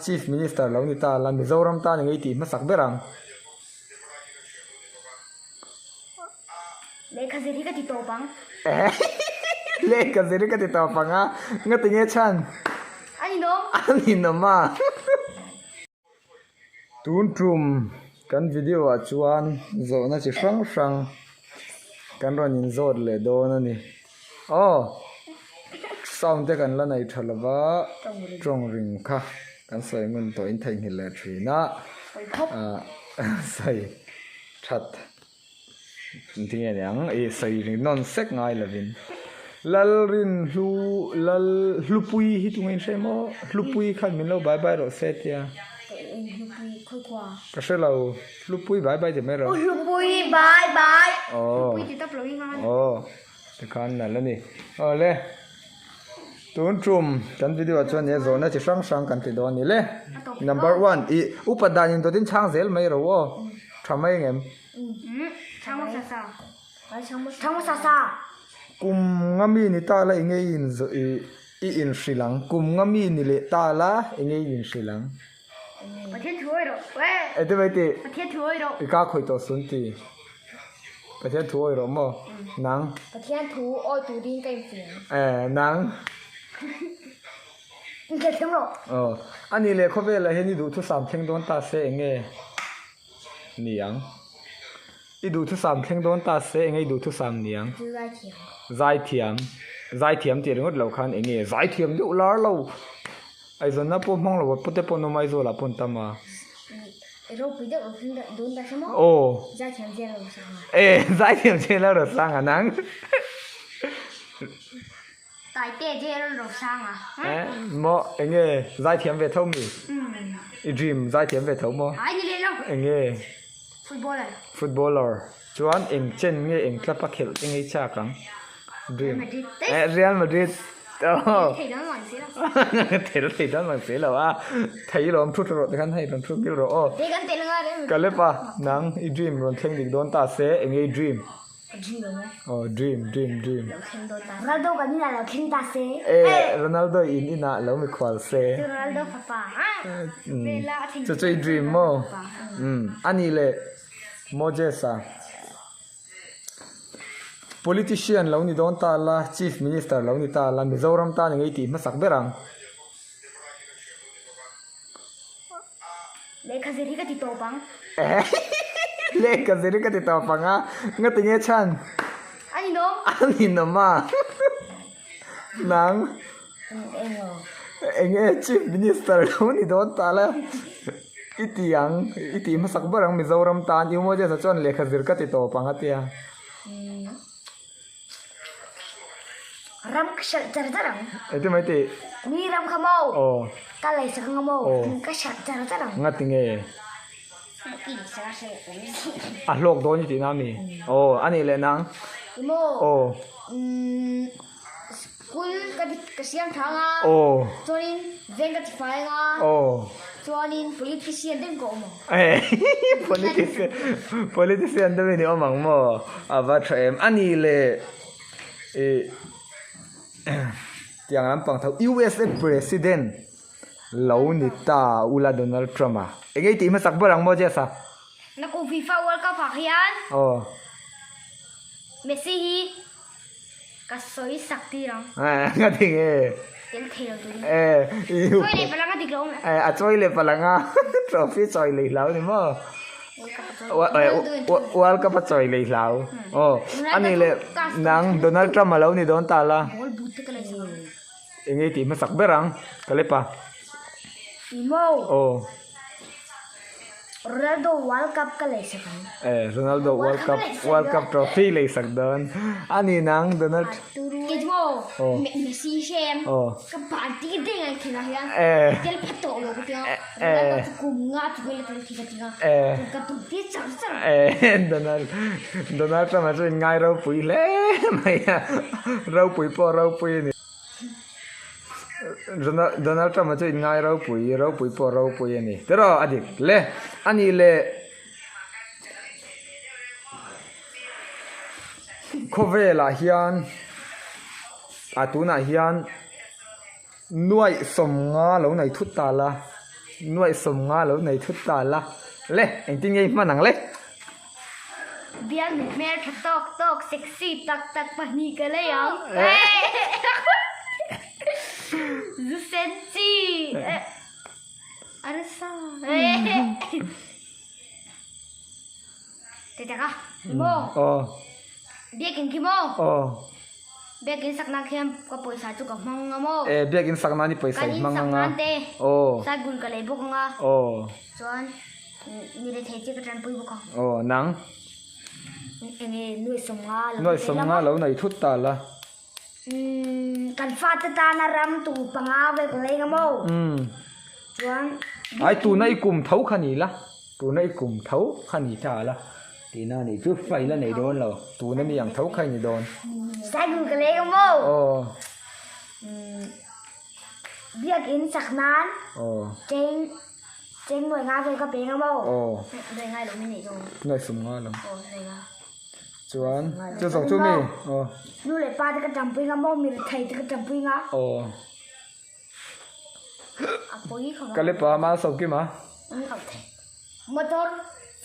Chief Minister lo ni ta la, Mizoram tan engei tih hmasak ber ang. Lehkha zir hi ka ti tawp ang. Lehkha zir hi ka ti tawp ang a, nga tinge chhan? A ninawm. A ninawm a. Tun tum kan video ah chuan zawhna chi hrang hrang kan rawn inzawt leh dawn a ni. Aw sound te kan la nei tha lova tawng ring kha kan sawi ngun tawh in theihnghilh leh thin a ah sawi that engtin nge niang ih sawi ring nawn sek ngai lovin Lalrinhlu Lalhlupui hi tunge in hre maw Hlupui khan min lo bye bye rawh se tia ka hre lo Hlupui bye bye ti mai rawh Hlupui bye bye aw aw. Tikhan nalh a ni. Awle, tun tum kan video ah chuan nia zawhna chi hrang hrang kan ti dawn a ni le. Number one, i upat dan in dawtin chhang zel mai ro aw. Tha mai ngem? Kum nga mi ni ta la enge i in i in hrilh ang? Kum nga mi ni leh ta la enge i in hrilh ang? Ete mai tih? I ka khawih tawh sun ti. Pathian thu awi rawh maw? Nang. Pathian thu awi turin ka infiam. Eh, nang. Inkhelh thiam rawh. Aw, a nih leh khawvelah hian i duhthusam thleng dawn ta se eng nge ni ang? I duhthusam thleng dawn ta se eng nge i duhthusam ni ang? Chu zaithiam. Zaithiam. Zaithiam tih ringawt loh khan eng nge zaithiam deuh lar lo. Aizawnna pawh hmang lo a pute pawh an awm a, Aizawlah pawh an tam a. Ropui deuh rawh dawn ta hre maw? Aw. Zaithiam zel a rawn sang a. E, zaithiam zel a rawn sang a nang. Taite zel a rawn sang a. E, maw, enge zaithiam ve tho mi? I dream zaithiam ve tho maw? Ai ni leh lo. Enge? Footballer. Footballer. Chuan eng chen nge eng club a khelh te ngei chak ang? Dream. Real Madrid. Eh, Real Madrid. Oh. Thei dan lang si lo. Thei thei dan lang si lo a. Thei lawm thu rawh te khan hei rawn thu kil rawh aw. Te kan tel nga Real Madrid. Kalepa nang i dream rawn thleng dik dawn ta se enge i dream? Dream lo maw? Oh dream dream dream. Lo thleng dawn ta. Ronaldo kan inah lo thleng ta se. Eh Ronaldo in inah lo mikhual se. Ronaldo fapa. Chu chu i dream maw? Um ani leh Moses-a Politician lo ni dawn ta la, Chief Minister lo ni ta la, Mizoram tan engei tih hmasak ber ang. Lehkha zir hi ka ti tawp ang. Lehkha zir hi ka ti tawp ang a, nga tinge chhan? A ninawm. A ninawm a. Nang? Eng nge Chief Minister lo ni dawn ta la i ti ang, i tih hmasak ber ang Mizoram tan U Moses-a chuan lehkha zir ka ti tawp ang a tia. Ram ka hralh char char ang. Engtin mai tih? Mi ram kha maw? Aw. Ka leisak anga maw? Aw. Ka hralh char char ang. Nga tinge? A hlawk dawn i tihna ami? Aw, a nih leh nang? I maw? Aw. School ka ti ka siam tha anga. Aw. Chuanin veng ka ti fai anga. Aw. Chuanin politician deuhin ka awm ang. Politician politician deuhin i awm ang maw? A va tha em. A nih leh ih tiang lampang tho USA president Lo ni ta ula Donald Trump a. Enge i tih hmasak ber ang maw Jess a? Nakum FIFA World Cup ah hian Aw. Messi hi ka sawi sak tir ang. Eh nga ti nge? Tel thei lo turin. Eh i Chawi leh palang a dik lo awm e. Eh a chawi leh palang a trophy chawi lei hlau ni maw? World Cup a chawi. World Cup a chawi lei hlau. Aw ani leh nang Donald Trump a lo ni dawn ta la. Ball boot te ka lei sak ang. Enge tih hmasak ber ang ka lep a. Imo. Aw. Ronaldo World Cup ka lei sak ang. Eh Ronaldo World Cup World Cup trophy lei sak dawn. A ni nang Donald. Keimo. Aw. Messi hrem. Aw. Ka ban ti deng ang thil ah hian. Eh. Tel phat tawh lo ka tia. Eh. Ronaldo chu kum nga chu ka la tel thei ka tia. Eh. Ka tum ti char char. Eh Donald Donald Trump a chu in ngai ropui hle mai a. Ropui pawh ropui a ni. Donald Trump a chu in ngai ropui, ropui pawh ropui a ni. Tiraw a dik le. A nih leh khawvelah hian a tunah hian nuaih sawmnga lo nei thut ta la. Nuaih 50 lo nei thut ta la. Le, engtin nge i hman ang le? Bial mit hmel tha tawk tawk, sexy tak tak pahnih ka lei ang. Zu sen chi. Arsa. Te tak a. Maw? Aw. Biakin khi maw? Aw. Biakin sak nan khian ka pawisa chu ka hmang a maw? E, biakin sak nan i pawisa i hmang anga. Kan in sak nan te. Aw. Saigul ka lei bawk anga. Aw. Chuan mi rethei che ka tanpui bawk ang. Aw, nang? Enge nuaih 50 lo. Nuaih 50 lo nei thut ta la. Umm, kan fate tana ram tur panga vel ka leng a maw? Umm. Chuan. Ai tuna i kum tho kha ni la, tuna i kum tho kha ni ta la tihna a nih chu, fa i la nei dawn lo, tuna mi ang tho kha i ni dawn. Cycle ka leng a maw? Aw. Umm, biakin sak nan. Aw. Cheng, cheng nuai nga vel ka peng a maw? Aw. Nuai ngai lo mi nei dawn. Nuai 50 lo. Aw, nuai nga. Chuan chu zawng chu mi aw. Nu leh pa te ka tanpui nga maw mi rethei te ka tanpui nga. Aw. A pawi khawp a. Ka lepa a mal sawm kim a. Motor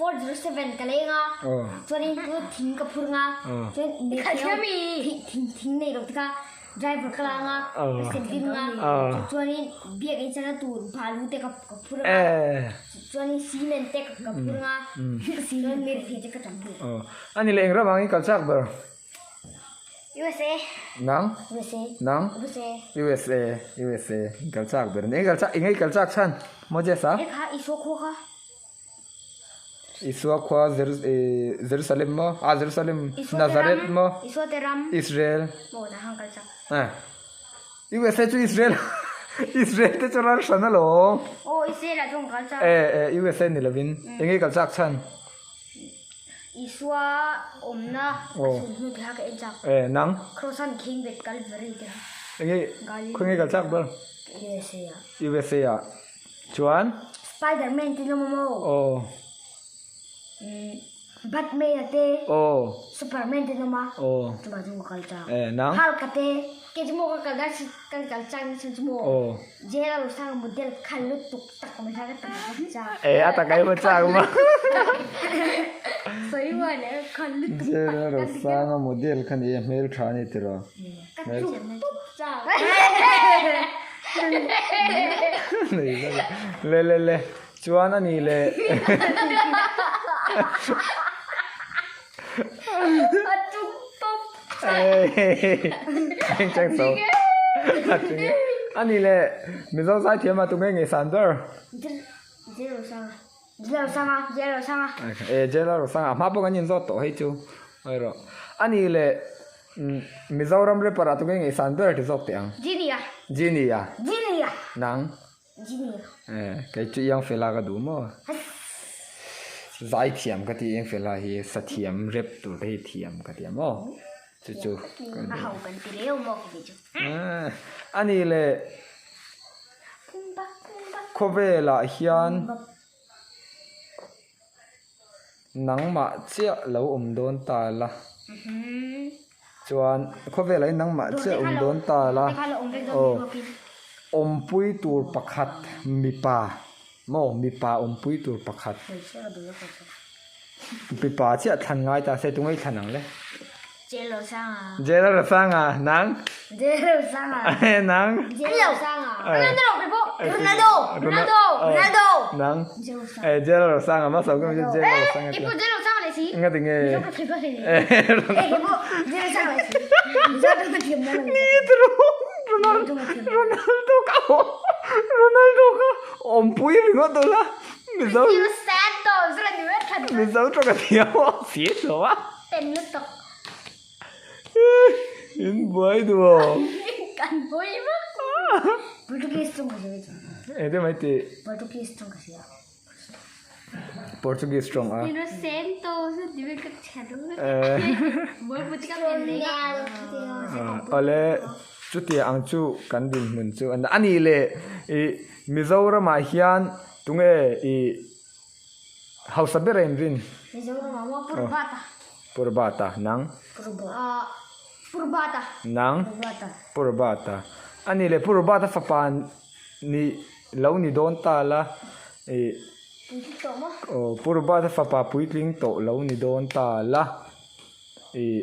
407 ka leng a. Aw. Chuanin chu thing ka phur nga. Aw. Chuan thing thing nei lo te kha driver ka la nga. Aw. Ka sem tir nga. Aw. Chuanin biakin chana tur balu te ka phur nga. Eh. Chuanin cement te ka phur nga. Chuan mi rethei te ka tanpui. Aw. Ani leh eng ram angin kal chak ber? USA. Nang? USA. Nang? USA. USA. USA. Kal chak ber. Eng kal chak eng kal chak chhan? Moses a? E kha Isua khua kha. Isua khua Jerusalem maw? Ah Jerusalem Nazareth maw? Isua te ram. Israel. Maw ta hang kal chak. Eh. USA chu Israel Israel te chu ral hran alawm. Aw Israel ah chuan kal chak. Eh eh USA ni lovin eng nge kal chak chhan? Isua awmna a chhun hnu te kha ka en chak. Eh nang? Cross an khing bet Calvary te kha. Eng nge khaw nge kal chak ber? USA ah. USA ah chuan? Spiderman te lawm maw? Aw. Batman a te. Aw. Superman te lawm a. Aw. Chuvang chu ka kal chak. Eh nang? Hulk a te. Kei chu maw ka kal dan ka kal chak ni chhan chu maw. Aw. Jail a lo sang model khan lutuk tak mai kha ka tak ka chak. Eh a tak ai maw chak maw. Sawi huan leh khan lutuk tak. Jail a lo sang a model kha ni e hmel tha a ni tiraw. Ka chuk tup chak. Le le le. Chuan a nih leh. A tuk tawp. Eng chang so. A nih leh Mizo zaithiam ah tunge ngaihsan ber? Jelo Sanga. Jelo Sanga. Jelo Sanga. E Jelo Sanga hma pawh kan inzawt tawh hei chu. Awih rawh. A nih leh Mizoram rapper ah tunge ngaihsan ber ti zawk teh ang? Genie-a. Genie-a. Genie-a. Nang? Eh, kei chu iang fela ka duh maw? Zai thiam ka ti iang fela hi sa thiam rep tur te hi thiam ka ti a maw? Chu chu ka duh. A ho kan ti reu maw ka ti chu. Eh, a ni le khawvelah hian nangmah chiah lo awm dawn ta la. Chuan khawvelah hian nangmah chiah awm dawn ta la. Aw awmpui tur pakhat mipa maw mipa awmpui tur pakhat mipa chiah thlan ngai ta se tunge i thlan ang le. Jelosanga. Jelosanga nang. Jelosanga. Nang. Jelosanga. Ronaldo. Ronaldo. Ronaldo. Nang. Eh Jelosanga ma sao cái Jelosanga. Eh, ipo Jelosanga le si. Nga tinge. Eh, ipo Jelosanga le si. Ni tro. Ronaldo Ronaldo ka. Ronaldo ka. Ompui ringot to la. Mizo. Santos ra ni wet. Mizo tro ka thiam si lo a. Ten lutuk. In buai duh aw. Kan buai vak. Portuguese tawng ka hria chu. Eng te mai tih? Portuguese tawng ka hria. Portuguese tawng a. Awle chutia ang chu kan dinhmun chu a ni le ih Mizoramah hian tunge ih Hausa ber a inrin. Mizoram ah maw Purbata. Purbata nang. Purbata. Nang. Purbata. Purbata. Ani le Purbata fapa ni Lo ni dawn ta la ih aw Pu Robert-a fapa puitling tawh lo ni dawn ta la ih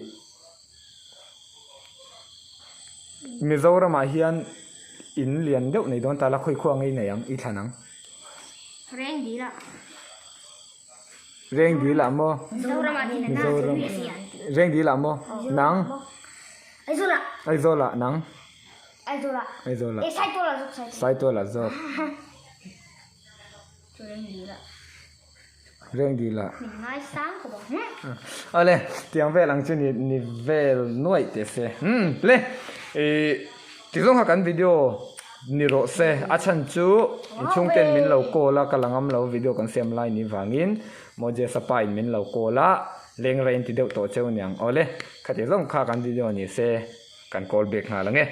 Mizoramah hian in lian deuh nei dawn ta la khawi khuang ngei nei ang i thlan ang. Rengdil ah. Rengdil ah maw? Mizoram Rengdil ah maw? Nang? Aizawl ah. Aizawl ah nang? Aizawl ah. Aizawl ah. Eh Saitual ah zawk Saitual. Saitual ah zawk. Chu Rengdil ah. Rengdil ah. Min ngai sang khawp ang. Awle tiang vel ang chu ni ni vel nuaih teh se. Hmm le ih tizawng kha kan video ni rawh se a chhan chu inchhung ten min lo call a ka la ngam lo video kan siam lai ni vangin Moses-a pa in min lo call a leng rei an ti deuh tawh cheu niang awle khati zawng kha kan video ni se. Kan call back nghal ang e.